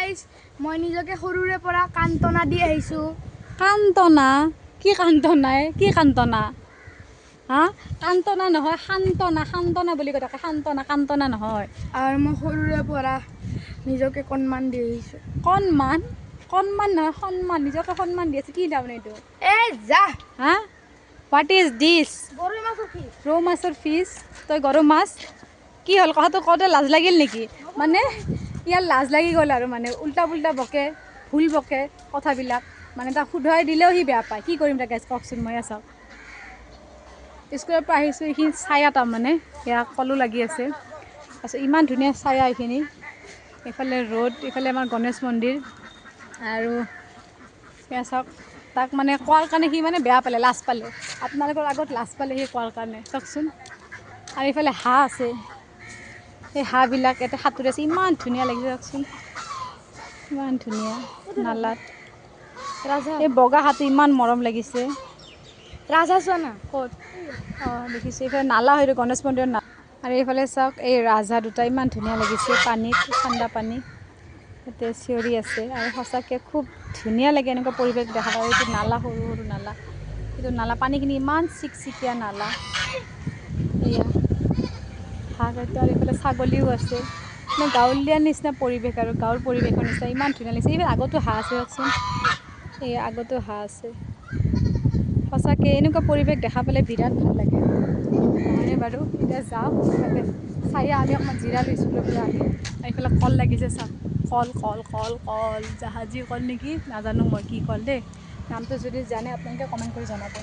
Guys, মই নিজকে সৰুৰে পৰা কান্তনা দি আহিছোঁ। কান্তনা? কি কান্তনাই? কি কান্তনা? হা, কান্তনা নহয়, সান্তনা। সান্তনা বুলি কৈ থাকে, সান্তনা, কান্তনা নহয়। আৰু মই সৰুৰে পৰা নিজকে কণমান দি আহিছোঁ। কণমান? কণমান নহয়, সন্মান। নিজকে সন্মান দি আছে। কি তাৰমানে এইটো? এই যা। হা, what is this? গৰৈ মাছৰ ফিছ। ৰৌ মাছৰ ফিছ? তই গৰৈ মাছ? কি হ'ল, কথাটো কওঁতে লাজ লাগিল নেকি? মানে ইয়াৰ লাজ লাগি গ'ল আৰু, মানে উল্টা পুল্টা বকে, ভুল বকে কথাবিলাক, মানে তাক শুধৰাই দিলেও সি বেয়া পায়। কি কৰিম তাকে কওকচোন। মই চাওক, স্কুলৰ পৰা আহিছোঁ, এইখিনি ছায়া তাৰমানে, সেয়া কলো লাগি আছে। তাৰপিছত ইমান ধুনীয়া ছায়া এইখিনি, এইফালে ৰ'দ, এইফালে আমাৰ গণেশ মন্দিৰ। আৰু সেয়া চাওক, তাক মানে কোৱাৰ কাৰণে সি মানে বেয়া পালে, লাজ পালে। আপোনালোকৰ আগত লাজ পালে সি কোৱাৰ কাৰণে, চাওকচোন। আৰু এইফালে হাঁহ আছে, সেই হাঁহবিলাক ইয়াতে সাঁতুৰি আছে, ইমান ধুনীয়া লাগিছে, চাওকচোন, ইমান ধুনীয়া নালাত। ৰাজা, এই বগা হাঁহটো ইমান মৰম লাগিছে। ৰাজা চোৱা না। ক'ত? অঁ, দেখিছোঁ। এইফালে নালা হয়তো, গণেশ মন্দিৰৰ নালা। আৰু এইফালে চাওক, এই ৰাজহাঁহ দুটা ইমান ধুনীয়া লাগিছে, পানীত, ঠাণ্ডা পানী, ইয়াতে চিঞৰি আছে। আৰু সঁচাকৈ খুব ধুনীয়া লাগে এনেকুৱা পৰিৱেশ দেখা পায়। এইটো নালা, সৰু সৰু নালা, এইটো নালা, পানীখিনি ইমান চিকচিকীয়া নালা। এয়া হাঁহ কেইটা, আৰু এইফালে ছাগলীও আছে। মানে গাঁৱলীয়া নিচিনা পৰিৱেশ আৰু গাঁৱৰ পৰিৱেশৰ নিচিনা, ইমান ধুনীয়া লাগিছে। এইফালে আগতো হাঁহ আছে, চাওকচোন, এই আগতো হাঁহ আছে। সঁচাকৈ এনেকুৱা পৰিৱেশ দেখা পালে বিৰাট ভাল লাগে, নহয়নে বাৰু? এতিয়া যাওঁ, এইফালে চাই আমি অকণমান জিৰালোঁ স্কুলৰ পৰা আহি। এইফালে কল লাগিছে চাওক, কল কল কল কল, জাহাজী কল নেকি নাজানো মই কি কল দেই, নামটো যদি জানে আপোনালোকে কমেণ্ট কৰি জনাব।